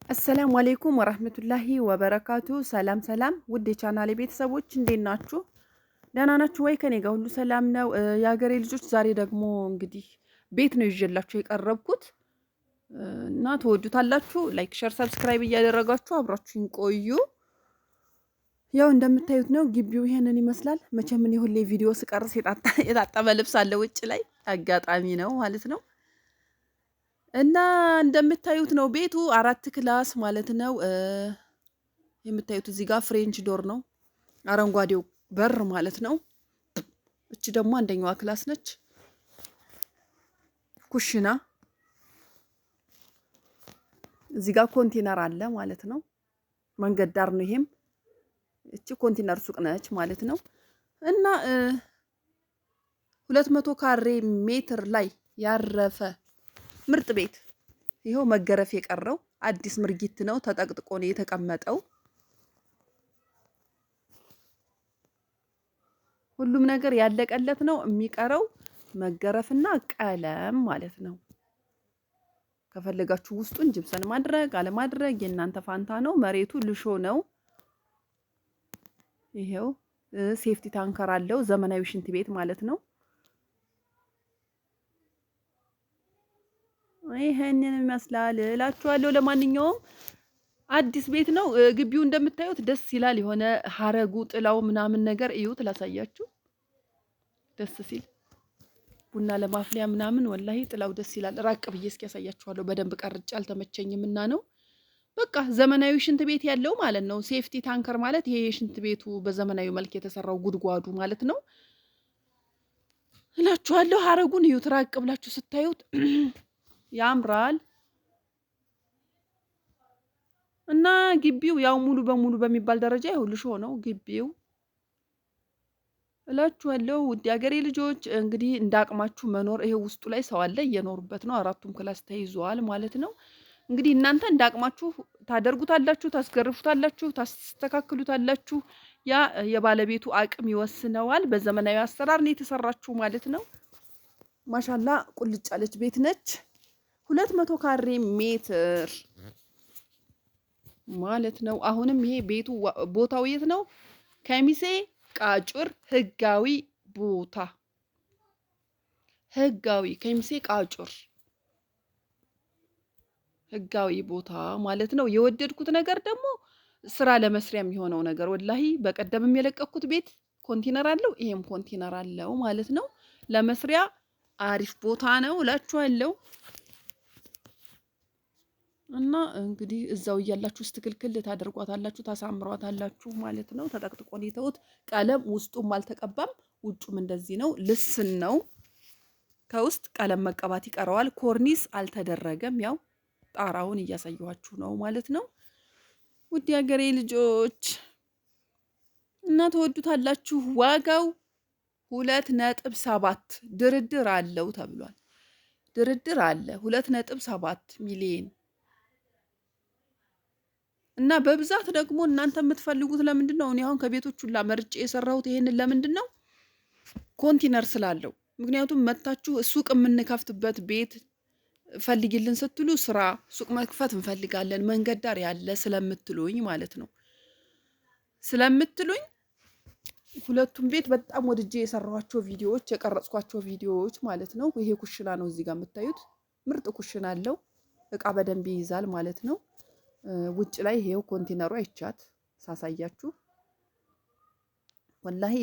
السلام عليكم ورحمة الله وبركاته። ሰላም ሰላም፣ ውድ የቻናሌ ቤተሰቦች እንዴት ናችሁ? ደህና ናችሁ ወይ? ከኔ ጋር ሁሉ ሰላም ነው። የሀገሬ ልጆች፣ ዛሬ ደግሞ እንግዲህ ቤት ነው ይዤላችሁ የቀረብኩት እና ትወዱታላችሁ። Like፣ share፣ subscribe እያደረጋችሁ አብራችሁኝ ቆዩ። ያው እንደምታዩት ነው ግቢው ይሄንን ይመስላል። መቼም እኔ ሁሌ ቪዲዮ ስቀርጽ የታጠበ ልብስ አለ ውጭ ላይ፣ አጋጣሚ ነው ማለት ነው። እና እንደምታዩት ነው ቤቱ አራት class ማለት ነው። የምታዩት እዚህ ጋር French door ነው፣ አረንጓዴው በር ማለት ነው። እቺ ደግሞ አንደኛዋ class ነች። ኩሽና እዚህ ጋር ኮንቴነር አለ ማለት ነው። መንገድ ዳር ነው ይሄም። እቺ ኮንቴነር ሱቅ ነች ማለት ነው። እና 200 ካሬ ሜትር ላይ ያረፈ ምርጥ ቤት፣ ይኸው መገረፍ የቀረው አዲስ ምርጊት ነው። ተጠቅጥቆ ነው የተቀመጠው። ሁሉም ነገር ያለቀለት ነው። የሚቀረው መገረፍና ቀለም ማለት ነው። ከፈለጋችሁ ውስጡን ጅብሰን ማድረግ አለማድረግ የእናንተ ፋንታ ነው። መሬቱ ልሾ ነው። ይሄው safety tanker አለው። ዘመናዊ ሽንት ቤት ማለት ነው። ይሄንን ይመስላል እላችኋለሁ። ለማንኛውም አዲስ ቤት ነው። ግቢው እንደምታዩት ደስ ይላል። የሆነ ሀረጉ ጥላው ምናምን ነገር እዩት፣ ላሳያችሁ። ደስ ሲል ቡና ለማፍሊያ ምናምን ወላሂ ጥላው ደስ ይላል። ራቅ ብዬ እስኪ ያሳያችኋለሁ። በደንብ ቀርጬ አልተመቸኝም እና ነው። በቃ ዘመናዊ ሽንት ቤት ያለው ማለት ነው። Safety tanker ማለት ይሄ የሽንት ቤቱ በዘመናዊ መልክ የተሰራው ጉድጓዱ ማለት ነው እላችኋለሁ። ሀረጉን እዩት፣ ራቅ ብላችሁ ስታዩት ያምራል። እና ግቢው ያው ሙሉ በሙሉ በሚባል ደረጃ ይኸው ልሾ ነው ግቢው እላችኋለሁ። ውድ የሀገሬ ልጆች፣ እንግዲህ እንዳቅማችሁ መኖር። ይሄ ውስጡ ላይ ሰው አለ፣ እየኖሩበት ነው። አራቱም class ተይዘዋል ማለት ነው። እንግዲህ እናንተ እንዳቅማችሁ ታደርጉታላችሁ፣ ታስገርፉታላችሁ፣ ታስተካክሉታላችሁ። ያ የባለቤቱ አቅም ይወስነዋል። በዘመናዊ አሰራር ነው የተሰራችሁ ማለት ነው። ማሻላ ቁልጭ ያለች ቤት ነች። 200 ካሬ ሜትር ማለት ነው። አሁንም ይሄ ቤቱ ቦታው የት ነው? ከሚሴ ቃጩር ህጋዊ ቦታ፣ ህጋዊ ከሚሴ ቃጩር ህጋዊ ቦታ ማለት ነው። የወደድኩት ነገር ደግሞ ስራ ለመስሪያ የሚሆነው ነገር፣ ወላሂ በቀደምም የለቀኩት ቤት ኮንቲነር አለው፣ ይሄም ኮንቲነር አለው ማለት ነው። ለመስሪያ አሪፍ ቦታ ነው እላችኋለሁ። እና እንግዲህ እዛው እያላችሁ ስትክልክል ታደርጓታላችሁ፣ ታሳምሯታላችሁ ማለት ነው። ተጠቅጥቆ ነው የተውት። ቀለም ውስጡም አልተቀባም፣ ውጩም እንደዚህ ነው። ልስን ነው። ከውስጥ ቀለም መቀባት ይቀረዋል። ኮርኒስ አልተደረገም። ያው ጣራውን እያሳየኋችሁ ነው ማለት ነው። ውድ የሀገሬ ልጆች፣ እና ትወዱታላችሁ። ዋጋው 2.7፣ ድርድር አለው ተብሏል። ድርድር አለ። 2.7 ሚሊዮን። እና በብዛት ደግሞ እናንተ የምትፈልጉት ለምንድን ነው? እኔ አሁን ከቤቶች ሁላ መርጬ የሰራሁት ይሄንን ለምንድን ነው? ኮንቲነር ስላለው። ምክንያቱም መታችሁ ሱቅ የምንከፍትበት ቤት ፈልጊልን ስትሉ፣ ስራ ሱቅ መክፈት እንፈልጋለን መንገድ ዳር ያለ ስለምትሉኝ ማለት ነው፣ ስለምትሉኝ ሁለቱም ቤት በጣም ወድጄ የሰራኋቸው ቪዲዮዎች፣ የቀረጽኳቸው ቪዲዮዎች ማለት ነው። ይሄ ኩሽና ነው እዚህ ጋር የምታዩት፣ ምርጥ ኩሽና አለው። እቃ በደንብ ይይዛል ማለት ነው። ውጭ ላይ ይሄው ኮንቴነሩ አይቻት ሳሳያችሁ፣ ወላሂ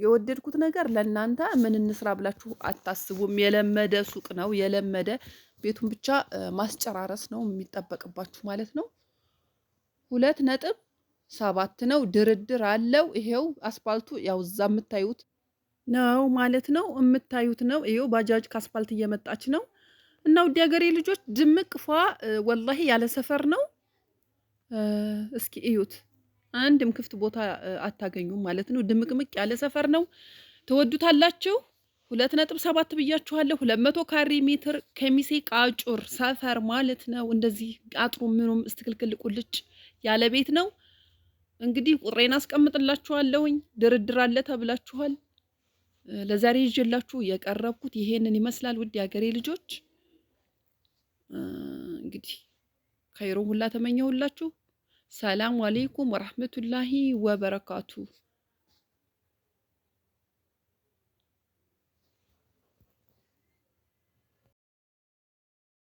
የወደድኩት ነገር ለእናንተ ምን እንስራ ብላችሁ አታስቡም። የለመደ ሱቅ ነው፣ የለመደ ቤቱን ብቻ ማስጨራረስ ነው የሚጠበቅባችሁ ማለት ነው። 2.7 ነው፣ ድርድር አለው። ይሄው አስፓልቱ ያው እዛ የምታዩት ነው ማለት ነው። የምታዩት ነው። ይሄው ባጃጅ ከአስፓልት እየመጣች ነው። እና ውድ ሀገሬ ልጆች፣ ድምቅ ፏ ወላሂ ያለ ሰፈር ነው። እስኪ እዩት። አንድም ክፍት ቦታ አታገኙም ማለት ነው። ድምቅምቅ ያለ ሰፈር ነው። ትወዱታላችሁ። 2.7 ብያችኋለሁ። 200 ካሬ ሜትር ከሚሴ ቃጩር ሰፈር ማለት ነው። እንደዚህ አጥሩ ምኑም እስትክልክል ቁልጭ ያለ ቤት ነው። እንግዲህ ቁጥሬን አስቀምጥላችኋለሁኝ። ድርድር አለ ተብላችኋል። ለዛሬ ይዤላችሁ የቀረብኩት ይሄንን ይመስላል። ውድ የሀገሬ ልጆች፣ እንግዲህ ኸይሩን ሁላ ተመኘሁላችሁ። ሰላም አሌይኩም ወራህመቱላሂ ወበረካቱ።